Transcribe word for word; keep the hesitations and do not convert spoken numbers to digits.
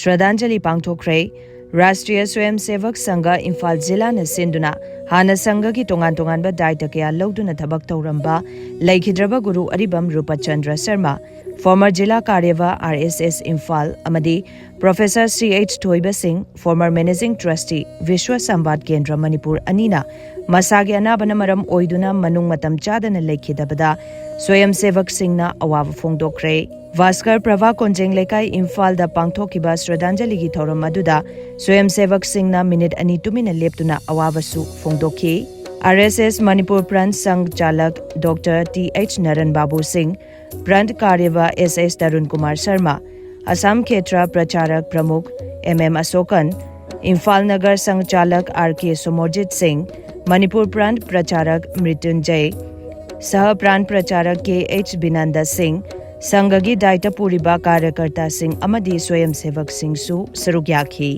ꯁ꯭ꯔꯗꯥꯟꯖꯂꯤ ꯄꯥꯡꯊꯣꯛꯈ꯭ꯔꯦ꯫ ꯔꯥꯁꯇ꯭ꯔꯤꯌ ꯁ꯭ꯋꯌꯝ ꯁꯦꯚꯛ ꯁꯪꯘ ꯏꯝꯐꯥꯜ ꯖꯤꯂꯥꯅ ꯁꯤꯟꯗꯨꯅ ꯍꯥꯟꯅ ꯁꯪꯘꯒꯤ ꯇꯣꯉꯥꯟ ꯇꯣꯉꯥꯟꯕ ꯗꯥꯏꯇ ꯀꯌꯥ ꯂꯧꯗꯨꯅ ꯊꯕꯛ ꯇꯧꯔꯝꯕ ꯂꯩꯈꯤꯗ꯭ꯔꯕ ꯒꯨꯔꯨ ꯑꯔꯤꯕꯝ ꯔꯨꯄꯆꯟꯗ꯭ꯔ ꯁꯔꯃ, former ꯖꯤꯂꯥ ꯀꯥꯔ꯭ꯌꯕ, R S S ꯏꯝꯐꯥꯜ, ꯑꯃꯗꯤ Professor C H ꯊꯣꯏꯕ ꯁꯤꯡ, former managing trustee, ꯕꯤꯁ꯭ꯋ ꯁꯝꯕꯥꯗ ꯀꯦꯟꯗ꯭ꯔ ꯃꯅꯤꯄꯨꯔ ꯑꯅꯤꯅ ꯃꯁꯥꯒꯤ ꯑꯅꯥꯕꯅ ꯃꯔꯝ ꯑꯣꯏꯗꯨꯅ ꯃꯅꯨꯡ ꯃꯇꯝ ꯆꯥꯗꯅ ꯂꯩꯈꯤꯗꯕꯗ ꯁ꯭ꯋꯌꯝ ꯁꯦꯚꯛꯁꯤꯡꯅ ꯑꯋꯥꯕ ꯐꯣꯡꯗꯣꯛꯈ꯭ꯔꯦ꯫ ꯚꯥꯁꯀꯔ ꯄ꯭ꯔꯚꯥ ꯀꯣꯟꯖꯦꯡ ꯂꯩꯀꯥꯏ ꯏꯝꯐꯥꯜꯗ ꯄꯥꯡꯊꯣꯛꯈꯤꯕ ꯁ꯭ꯔꯗꯥꯟꯖꯂꯤꯒꯤ ꯊꯧꯔꯝ ꯑꯗꯨꯗ ꯁ꯭ꯋꯌꯝ ꯁꯦꯚꯛꯁꯤꯡꯅ ꯃꯤꯅꯤꯠ ꯑꯅꯤ ꯇꯨꯃꯤꯟꯅ ꯂꯦꯞꯇꯨꯅ ꯑꯋꯥꯕꯁꯨ ꯐꯣꯡꯗꯣꯛꯈꯤ꯫ R S S ꯃꯅꯤꯄꯨꯔ ꯄ꯭ꯔꯟꯠ ꯁꯪꯘ ꯆꯥꯂꯛ doctor T H Naran Babu Singh, ꯄ꯭ꯔꯟꯠ ꯀꯥꯔ꯭ꯌꯕ S S Tarun Kumar Sharma, Assam ꯈꯦꯇ꯭ꯔ ꯄ꯭ꯔꯆꯥꯔꯛ ꯄ꯭ꯔꯃꯨꯈ M M ꯑꯁꯣꯀꯟ, Imphal Nagar ꯁꯪꯘ ꯆꯥꯂꯛ R K ꯁꯣꯃꯣꯔꯖꯤꯠ ꯁꯤꯡ, ꯃꯅꯤꯄꯨꯔ ꯄ꯭ꯔꯥꯟꯠ ꯄ꯭ꯔꯆꯥꯔꯛ ꯃ꯭ꯔꯤꯇ꯭ꯌꯨꯟꯖꯌ, ꯁꯍ ꯄ꯭ꯔꯥꯟꯠ ꯄ꯭ꯔꯆꯥꯔꯛ K H ꯕꯤꯅꯟꯗ ꯁꯤꯡ, ꯁꯪꯘꯒꯤ ꯗꯥꯏꯇ ꯄꯨꯔꯤꯕ ꯀꯥꯔ꯭ꯌꯀꯔꯇꯥꯁꯤꯡ ꯑꯃꯗꯤ ꯁ꯭ꯋꯌꯝ ꯁꯦꯚꯛꯁꯤꯡꯁꯨ ꯁꯔꯨꯛ ꯌꯥꯈꯤ꯫